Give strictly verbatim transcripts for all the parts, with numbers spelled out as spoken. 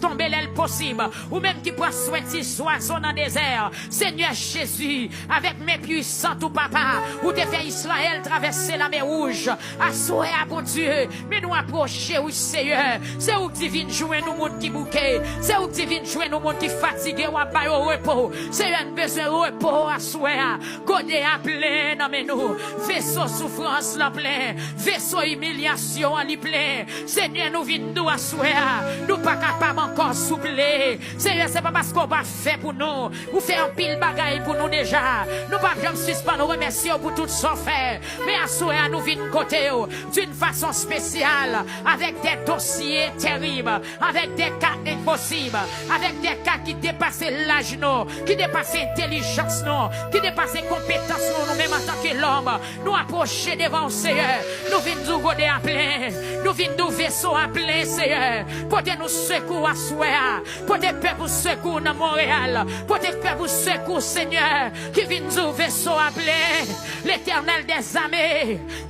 tonbe lè l posib. Ou menm ki pran swen ti zwazo nan dezè. Senyè Jezi, avèk men pwisan ou, Papa, ou te fè Izrayèl travèse Lamè Wouj. Aswè a, Bondye, men nou apwoche, wi, Seyè. Se ou ki di vin jwenn nou moun ki bouke. Se ou ki di vin jwenn nou moun ki fatige, w ap ba yo repo. Seyè, n bezwen repo aswè a. Gode a plen nan men nou. Veso soufrans lan plen. Veso imilyasyon an li plen. Senyè, nou vin di w aswè a, nou pa kapab ankò, souple. Seyè, se pa paske w pa fè pou nou. Ou fè anpil bagay pou nou deja. Nou p ap janm sispann remèsye w pou tout sa w fè. Men aswè a, nou vin kote w d'une façon spéciale, avèk de dosye terib, avèk de ka enposib, avèk de ka ki depase laj nou, ki depase entèlijans nou, ki depase konpetans nou, nou menm antanke lòm. Nou apwoche devan w, Seyè. Nou vin di w gode a plen. Nou vin di w veso a plen, Seyè. Pote nou sekou aswè a. Pote pèp ou sekou nan Monreyal. Pote pèp ou sekou, Senyè, ki vin di w veso a plen. Letènèl dèzame,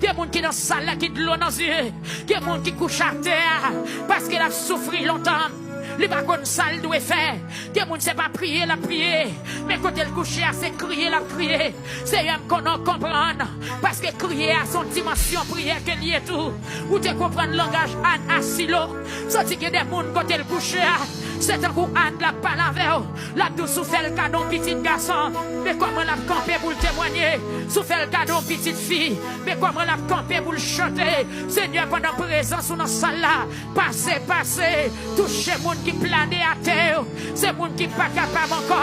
gen moun ki nan sal la ki dlo nan zye. Gen moun ki kouche atè a paske l ap soufri lontan. Li pa konn sa l dwe fè. Gen moun se pa priye l ap priye, men kote l kouche a se kriye l ap kriye. Seyè, m konnen w konprann, paske kriye a se yon dimansyon priyè ke l ye tou. Ou te konprann langaj Ann a Silo. Santi gen de moun kote l kouche a, se tankou Ann l ap pale avè w. L ap di w si w fè l kado yon pitit gason, men kòman l ap kanpe pou l temwanye. Si w fè l kado yon pitit fi, men kòman l ap kanpe pou l chante. Senyè, pandan prezans ou nan sal la, pase, pase, touche moun ki plane atè yo. Se moun ki pa kapab ankò.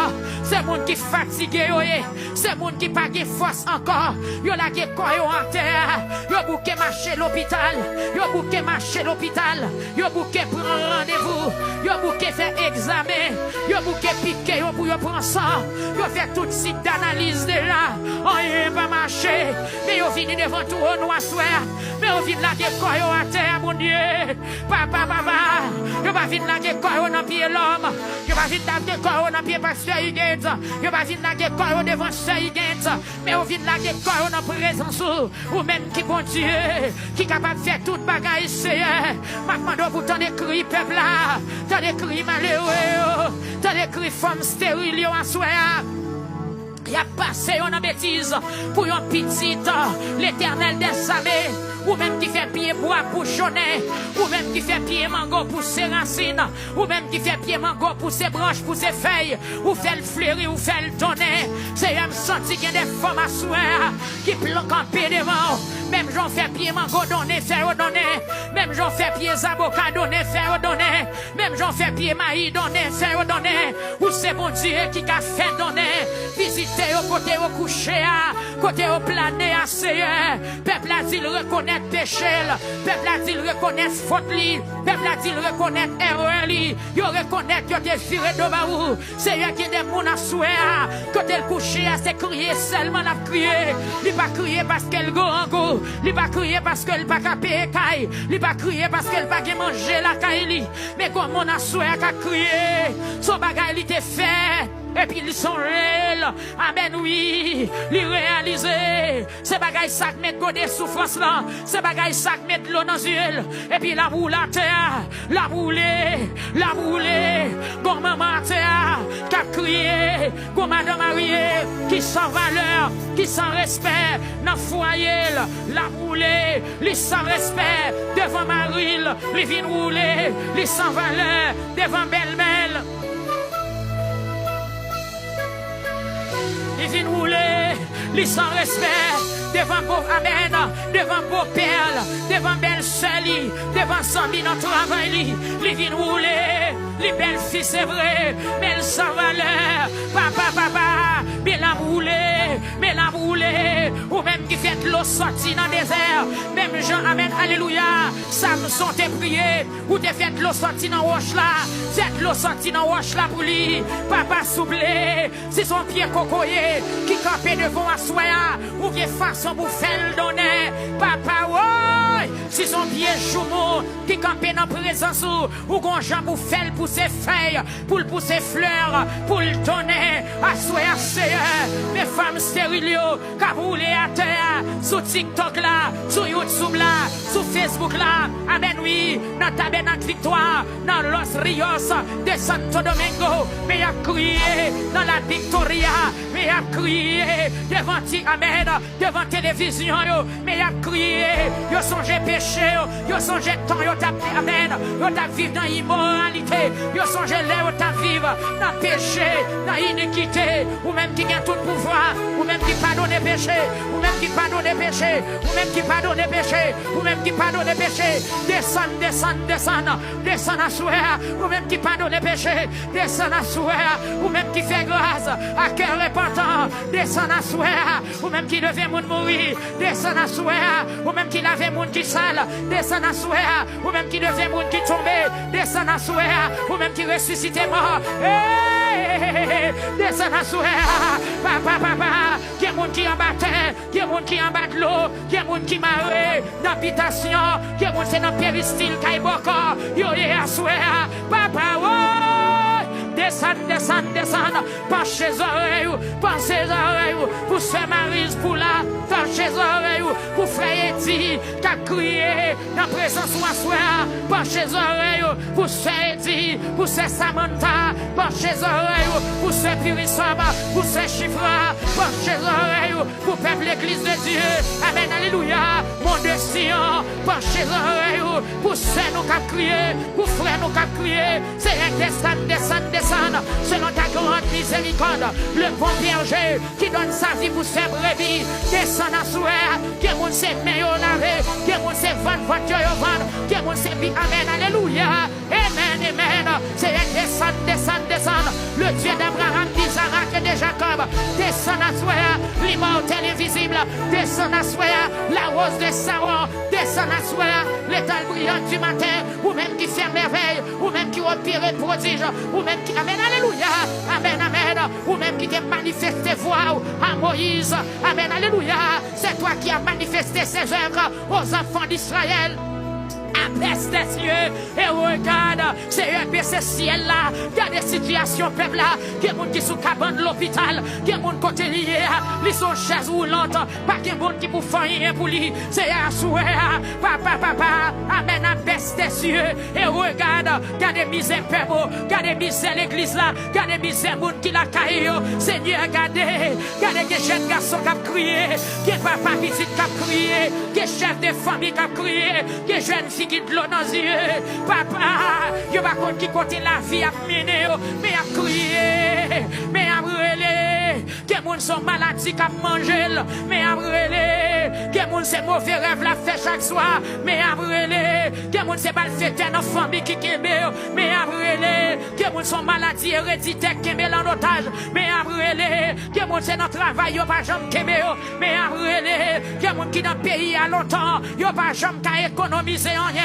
Se moun ki fatige yo ye. Se moun ki pa gen fòs ankò. Yo lage kò yo atè a. Yo bouke mache lopital. Yo bouke mache lopital. Yo bouke pran randevou. Yo bouke fè egzamen. Yo bouke pike yo pou yo pran san. Yo fè tout tip danaliz deja. Anyen pa mache. Men yo vini devan twòn ou aswè a. Men yo vin lage kò yo atè a, Bondye. Papa, papa, yo pa vin lage kò yo nan pye lòm. Yo pa vin lage kò yo nan pye pastè Huguens. Yo pa vin lage kò yo devan sè Huguens. Men yo vin lage kò yo nan prezans ou. Ou menm ki Bondye, ki kapab fè tout bagay, Seyè. M ap mande w pou tande kri pèp la. Tande kri malere yo. Tande kri fanm steril yo aswè a. Y ap pase yo nan betiz pou yon pitit. Letènèl dèzame, ou menm ki fè pye bwa boujonnen, ou menm ki fè pye mango pouse rasin, ou menm ki fè pye mango pouse branch, pouse fèy, ou fè l fleri, ou fè l donnen. Seyè, m santi gen de fanm aswè a ki plan kanpe devan w. Menm jan w fè pye mango donnen, fè yo donnen. Menm jan w fè pye zaboka donnen, fè yo donnen. Menm jan w fè pye mayi donnen, fè yo donnen. Ou se Bondye ki ka fè donnen. Vizite yo kote yo kouche a, kote yo plane a, Seyè. Pèp la di l rekonèt peche l. Pèp la di l rekonèt fòt li. Pèp la di l rekonèt erè li. Yo rekonèt yo te vire do ba ou. Seyè, gen de moun aswè a, kote l kouche a, se kriye sèlman l ap kriye. Li pa kriye paske l grangou. Li pa kriye paske l pa ka peye kay. Li pa kriye paske l pa gen manje lakay li. Men gon moun aswè a k ap kriye. Se yon bagay li te fè. Epi li sonje l. Amèn, wi. Li reyalize. Se bagay sa k met gode soufrans lan. Se bagay sa k met dlo nan zye l. Epi l ap woule atè a. L ap woule. L ap woule. Gon manman atè a k ap kriye. Gon madanm marye ki san valè, ki san respè nan fwaye l. L ap woule. Li san respè devan mari l, li vin woule. Li san valè devan bèlmè l. Li vin woule. Li san respè devan bo-, amèn, devan bopè l, devan bèlsè li, devan zanmi nan travay li. Li vin woule. Li bèl fi, se vre, men l san valè. Papa, papa, men l ap woule, men l ap woule. Ou menm ki fè dlo sòti nan dezè, menm jan, amèn, alelouya, Samson te priye, ou te fè dlo sòti nan wòch la, fè dlo sòti nan wòch la pou li. Papa, souple, si se yon pye kokoye ki kanpe devan w aswè a, ou gen fason pou fè l donnen. Papa, woy! Si se yon pye joumou ki kanpe nan prezans ou, ou gon jan pou fè l pouse fèy, pou l pouse flè, pou l donnen. Aswè a, Seyè, men fanm steril yo k ap woule atè a, sou TikTok la, sou YouTube la, sou Facebook la. Amèn, wi, nan Tabènak Viktwa, nan Los Rios, de Santo Domingo, men y ap kriye nan La Victoria, men y ap kriye devan ti, amèn, devan televizyon yo, men y ap kriye, yo sonje peche yo, yo sonje tan yo t ap, amèn, yo t ap viv nan imoralite, yo sonje lè yo t ap viv nan peche, nan inikite. Ou menm ki gen tout pouvwa, ou menm ki padone peche, ou menm ki padone peche, ou menm ki padone peche, ou menm ki padone peche, desann, desann, desann, desann aswè a. Ou menm ki padone peche, desann aswè a. Ou menm ki fè gras a kè repantan, desann aswè a. Ou menm ki leve moun mouri, desann aswè a. Ou menm ki lave moun ki sal, desann aswè a. Ou menm ki leve moun ki tonbe, desann aswè a. Ou menm ki resisite mò, hey, desann aswè a. Papa, papa, gen moun ki anba tè, gen moun ki anba dlo, gen moun ki mare nan bitasyon, gen moun se nan peristil kay bòkò yo ye aswè a. Papa, woy, desann, desann, desann. Panche zòrèy ou, panche zòrèy ou pou sè Mariz Poula. Panche zòrèy ou pou frè Edi k ap kriye nan prezans ou aswè a. Panche zòrèy ou pou sè Edi, pou sè Samantha. Panche zòrèy ou pou sè Pirisòm, pou sè Chifra. Panche zòrèy ou pou pèp Legliz de Dye. Amèn, alelouya. Mond de Siyon, panche zòrèy ou pou sè nou k ap kriye, pou frè nou k ap kriye. Seyè, desann, desann, desann, selon ta grande miséricorde. Le bon berger qui donne sa vie pour ses brebis, desann aswè a. Gen moun se men yo lave, gen moun se vann vant yo yo vann, gen moun se bi, amèn, alelouya, amèn, amèn. Seyè, desann, desann, desann. Le Dieu d'Abraham, d'Isaac et de Jacob, desann aswè a. L'immortel invisible, desann aswè a. La rose de Saron, desann aswè a. L'étoile brillante du matin, ou menm ki fè mèvèy, ou menm ki opere pwodij, ou menm ki, amèn, alelouya, amèn, amèn, ou menm ki te manifeste vwa ou a Moyiz, amèn, alelouya, c'est toi qui as manifesté ses œuvres aux enfants d'Israël. Abaisse tes yeux et regarde, Seyè, bese syèl la, gade sitiyasyon pèp la. Gen moun ki sou kabann lopital, gen moun kote li ye a, li sou chèz woulant, pa gen moun ki pou fè anyen pou li. Seyè, aswè a, papa, papa, amèn, abaisse tes yeux et regarde, gade mizè pèp ou, gade mizè legliz la, gade mizè moun ki lakay yo. Senyè, gade, gade gen jèn gason k ap kriye, gen papa pitit k ap kriye, gen chèf de fanmi k ap kriye, gen jèn fi ki dlo nan zye. Papa, yo pa konn ki kote lavi ap mennen yo, men y ap kriye, men y ap rele. Gen moun se yon maladi k ap manje l, men y ap rele. Gen moun se move rèv l ap fè chak swa, men y ap rele. Gen moun se malfektè nan fanmi ki kenbe yo, men y ap rele. Gen moun se yon maladi ereditè k kenbe l an otaj, men y ap rele. Gen moun se nan travay yo pa janm kenbe yo, men y ap rele. Gen moun ki nan peyi a lontan, yo pa janm ka ekonomize anyen.